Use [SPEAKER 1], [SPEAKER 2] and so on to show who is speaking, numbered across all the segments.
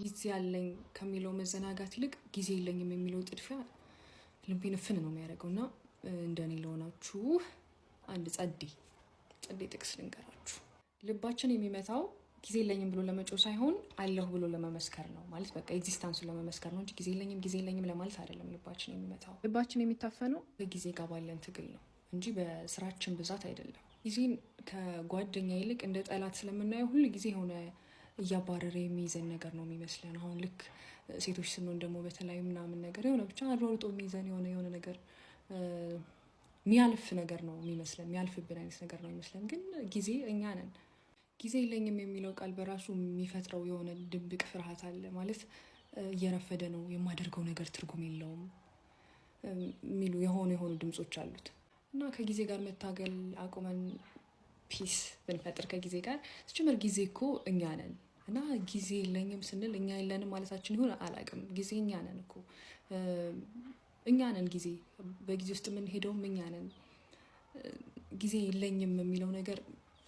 [SPEAKER 1] ጊዜ አለኝ ከሚለው መዘናጋት ይልቅ ጊዜ የለኝም የሚለው ጥድፊያ ልቤን እፍን ነው የሚያደርገው። እና እንደኔ ለሆናችሁ አንድ ጸዴ ጸዴ ጥቅስ ልንገራችሁ። ልባችን የሚመታው ጊዜ የለኝም ብሎ ለመጮህ ሳይሆን አለሁ ብሎ ለመመስከር ነው። ማለት በቃ existence ኡን ለመመስከር ነው እንጂ ጊዜ የለኝም፣ ጊዜ የለኝም ለማለት አይደለም። ልባችን የሚመታው፣ ልባችን የሚታፈነው ከጊዜ ጋር ባለን ትግል ነው እንጂ በስራችን ብዛት አይደለም። ጊዜን ከጓደኛ ይልቅ እንደ ጠላት ስለምናየው ሁል ጊዜ የሆነ እያባረረ የሚይዘን ነገር ነው የሚመስለን። አሁን ልክ ሴቶች ስንሆን ደግሞ በተለይ ምናምን ነገር የሆነ ብቻ አሯሩጦ የሚይዘን የሆነ ነገር፣ የሚያልፍ ነገር ነው የሚመስለን፣ የሚያልፍብን አይነት ነገር ነው የሚመስለን። ግን ጊዜ እኛ ነን። ጊዜ የለኝም የሚለው ቃል በራሱ የሚፈጥረው የሆነ ድብቅ ፍርሃት አለ። ማለት እየረፈደ ነው፣ የማደርገው ነገር ትርጉም የለውም የሚሉ የሆኑ ድምፆች አሉት። እና ከጊዜ ጋር መታገል አቁመን peace ብንፈጥር ከጊዜ ጋር። ሲጀመር ጊዜ እኮ እኛ ነን። እና ጊዜ የለኝም ስንል እኛ የለንም ማለታችን ይሁን አላውቅም። ጊዜ እኛ ነን እኮ፣ እኛ ነን ጊዜ። በጊዜ ውስጥ የምንሄደውም እኛ ነን። ጊዜ የለኝም የሚለው ነገር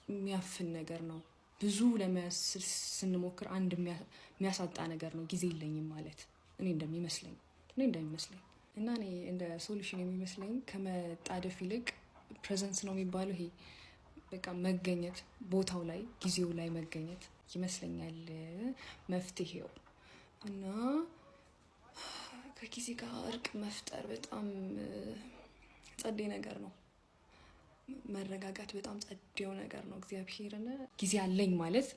[SPEAKER 1] የሚያፍን ነገር ነው። ብዙ ለመያዝ ስንሞክር አንድ የሚያሳጣ ነገር ነው ጊዜ የለኝም ማለት፣ እኔ እንደሚመስለኝ። እና እኔ እንደ solution የሚመስለኝ ከመጣደፍ ይልቅ presence ነው የሚባለው፣ ይሄ በቃ መገኘት፣ ቦታው ላይ ጊዜው ላይ መገኘት ይመስለኛል መፍትሄው። እና ከጊዜ ጋር እርቅ መፍጠር በጣም ጸዴ ነገር ነው። መረጋጋት በጣም ጸዴው ነገር ነው። እግዚአብሔርን ጊዜ አለኝ ማለት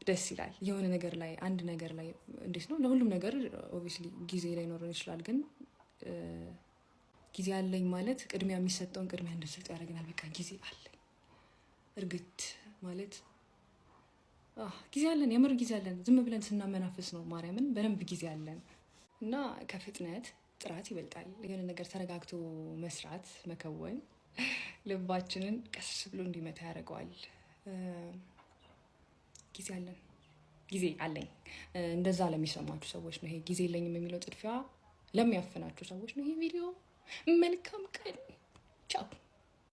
[SPEAKER 1] ደስ ይላል። የሆነ ነገር ላይ፣ አንድ ነገር ላይ፣ እንዴት ነው፣ ለሁሉም ነገር obviously ጊዜ ላይኖረን ይችላል። ግን ጊዜ አለኝ ማለት ቅድሚያ የሚሰጠውን ቅድሚያ እንድንሰጥ ያደርገናል። በቃ ጊዜ አለኝ እርግት ማለት ጊዜ አለን፣ የምር ጊዜ አለን። ዝም ብለን ስናመናፍስ ነው። ማርያምን በደንብ ጊዜ አለን። እና ከፍጥነት ጥራት ይበልጣል። የሆነ ነገር ተረጋግቶ መስራት፣ መከወን ልባችንን ቀስ ብሎ እንዲመታ ያደርገዋል። ጊዜ አለን፣ ጊዜ አለኝ። እንደዛ ለሚሰማችሁ ሰዎች ነው ይሄ፣ ጊዜ የለኝም የሚለው ጥድፊያ ለሚያፍናችሁ ሰዎች ነው ይሄ ቪዲዮ። መልካም ቀን፣ ቻው።